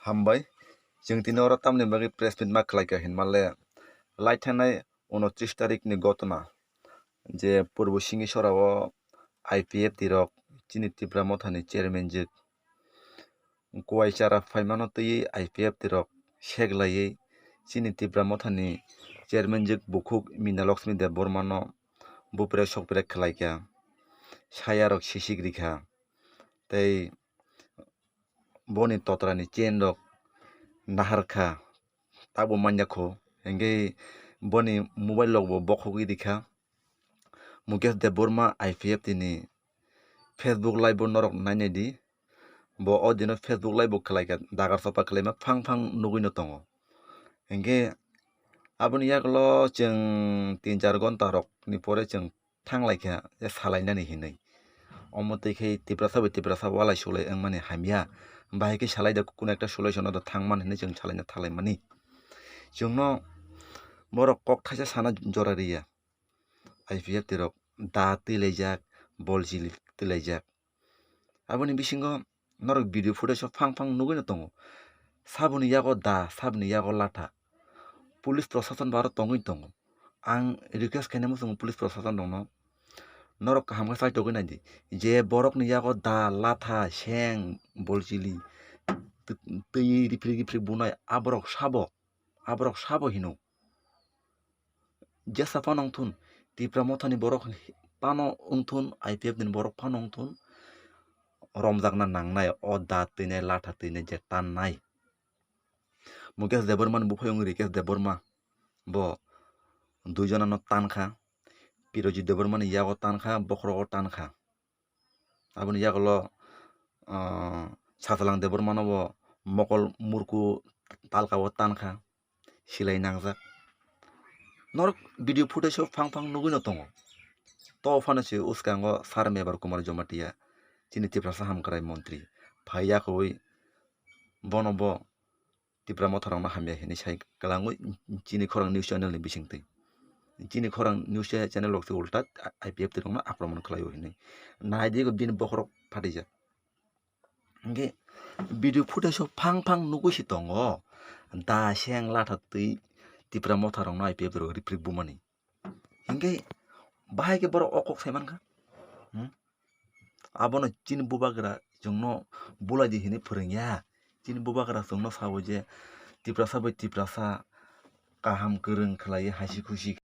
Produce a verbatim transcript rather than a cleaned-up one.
Hambai. Chwng tini oro tamni bagwi press meet ma khlaikha hinmale, lai thangnai unotris tarikni gotona je Purbo Singisora o I P F T rok chini Tipra Mothani chairman jwk kuai chara phaimano twiwi I P F T rok seklaiwi chini Tipra Mothani chairman jwk bukhuk Mina Lakshmi Debbarmano bupre sokpre khlaikha, sayarok sisik rikha tei boni totrani chain rok nahar kha, tabuk manya kho, hinkhe boni mobile rok bo bokhogwi rikha. Mukesh Debbarma I P F T ni Facebook live bo norok nainai di, bo o dino Facebook live bo khlaikha, dagar sopa khlaima phang phang nugwino tongo. Hinkhe aboni yagulo chwng tin char ghonta rokni pore chwng thanglaikha je salainani hinwi. Omo twi khe Tiprasa bai Tiprasa walai sulai wngmani hamya. Bahai khe salai da, kuno ekta solution o da thangman hinwi chwng salaina thanglaimani. Chwngno borok kok thaisa sana jora riya. I P F T rok da twilaijak, bol chili twilaijak. Aboni bisingo norok video footage o phang phang nugwino tongo. Saboni yago da, saboni yago latha. Police prosason bo aro tongwi tongo. Ang request khainai muchungo police prosason rokno, norok kaham khe chaitogwi naidi. Je borokni yago da, latha, seng, bolchili twi riprik riprik bunai, aborok sabo, aborok sabo hino. Jesa phano wngthun, Tipra Mothani borok phano wngthun, I P F T ni borok phano wngthun, romjakna nangnai o da twinai, latha twinai je tannai. Mukesh Debbarma ni buphayung Rikesh Debbarma bo dui jona no tankha, Pirojit Debbarma ni yago tankha, bokhorogo tankha. Aboni yagulo, ah, Sasalang Debbarma no bo mokol murku talka o tankha, silai nangjak. Norok video footage o phang phang nugwino tongo. To phano se uskango Sir Mebar Kumar Jamatia, chini Tiprasa hamkrai montri, phai yakhwi bono bo Tipra Motha rokno hamya hinwi sai kwlangwi chini khorang news channel ni bisingtwi. Chini khorang news channel rok se ulta I P F T rokno akromon khlaio hinwi. Naidi bini bokhorok phatijak. Hinkhe video footage o phang phang nugwi se tongo. Da seng latha twi Tipra Motha rokno I P F T rok riprik bumani. Hinkhe bahai khe borok o kok sai mankha. Hmm? Abono chini bubagra chwngno bulaidi hinwi phwrwngya. Chini bubagra chwngno sabo je Tiprasa bai Tiprasa kaham kwrwng khlaiwi hasi khusi.